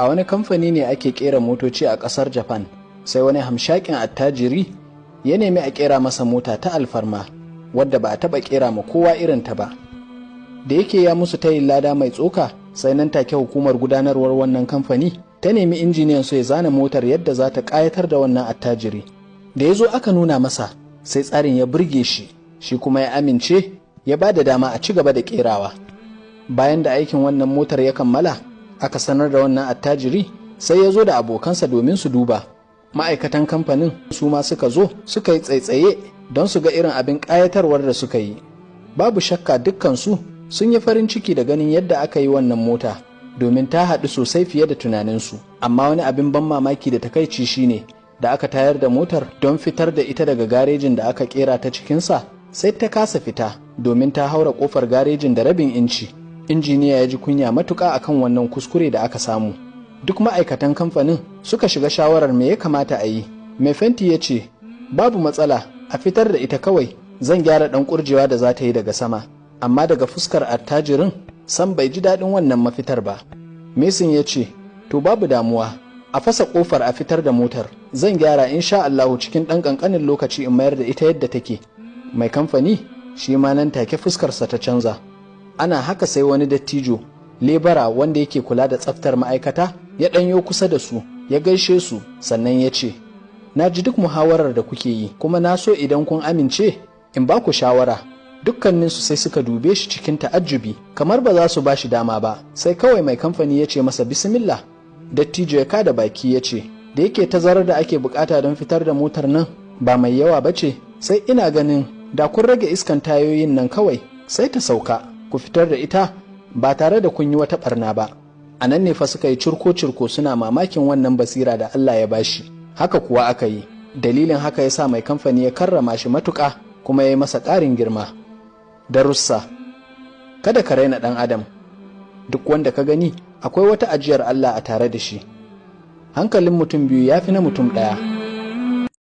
A wani kamfani ne ake kera motoci a ƙasar Japan, sai wani hamshakin attajiri ya nemi a kera masa mota ta alfarma wadda ba a taɓa kera ma kowa irin ta ba. Da yake ya musu tayin lada mai tsoka, sai nan take hukumar gudanarwar wannan kamfani ta nemi injiniyan su ya zana motar yadda za ta ƙayatar da wannan attajiri. Da ya zo aka nuna masa, sai tsarin ya burge shi, shi kuma ya amince ya ba da dama a ci gaba da kerawa. Bayan da aikin wannan motar ya kammala, aka sanar da wannan attajiri, sai ya zo da abokansa domin su duba. Ma'aikatan kamfanin su ma suka zo suka yi tsaitsaye don su ga irin abin ƙayatarwar da suka yi. Babu shakka dukkansu sun yi farin ciki da ganin yadda aka yi wannan mota, domin ta haɗu sosai fiye da tunaninsu. Amma wani abin ban mamaki da takaici shine da aka tayar da motar don fitar da ita daga garejin da aka kera ta cikinsa, sai ta kasa fita domin ta haura kofar garejin da rabin inci. Injiniya ya ji kunya matuƙa akan wannan kuskure da aka samu. Duk ma'aikatan kamfanin suka shiga shawarar me ya kamata a yi. Mai fenti ya ce, "Babu matsala, a fitar da ita kawai, zan gyara ɗan ƙurjewa da za ta yi daga sama." Amma daga fuskar attajirin sam bai ji daɗin wannan mafitar ba. Mason ya ce, "To, babu damuwa, a fasa ƙofar a fitar da motar, zan gyara insha Allahu cikin ɗan ƙanƙanin lokaci in mayar da ita yadda take." Mai kamfani shi ma nan take fuskarsa ta canza. Ana haka sai wani dattijo lebara wanda yake kula da tsaftar ma'aikata ya ɗanyo kusa da su, ya gaishe su, sannan ya ce, "Na ji duk muhawarar da kuke yi, kuma na so idan kun amince in ba ku shawara." Dukkaninsu sai suka dube shi cikin ta'ajjubi kamar ba za su ba shi dama ba. Sai kawai mai kamfani ya ce masa, "Bismillah." Dattijo ya kada baki ya ce, "Da yake tazarar da ake bukata don fitar da motar nan ba mai yawa ba ce, sai ina ganin da kun rage iskan tayoyin nan kawai, sai ta sauka, ku fitar da ita ba tare da kun yi wata barna ba." A nan ne fa suka yi cirko-cirko suna mamakin wannan basira da Allah ya bashi. Haka kuwa aka yi. Dalilin haka ya sa mai kamfani ya karrama shi matuƙa kuma ya yi masa ƙarin girma. Darussa: kada ka raina ɗan adam. Duk wanda ka gani akwai wata ajiyar Allah a tare da shi. Hankalin mutum biyu ya fi na mutum ɗaya.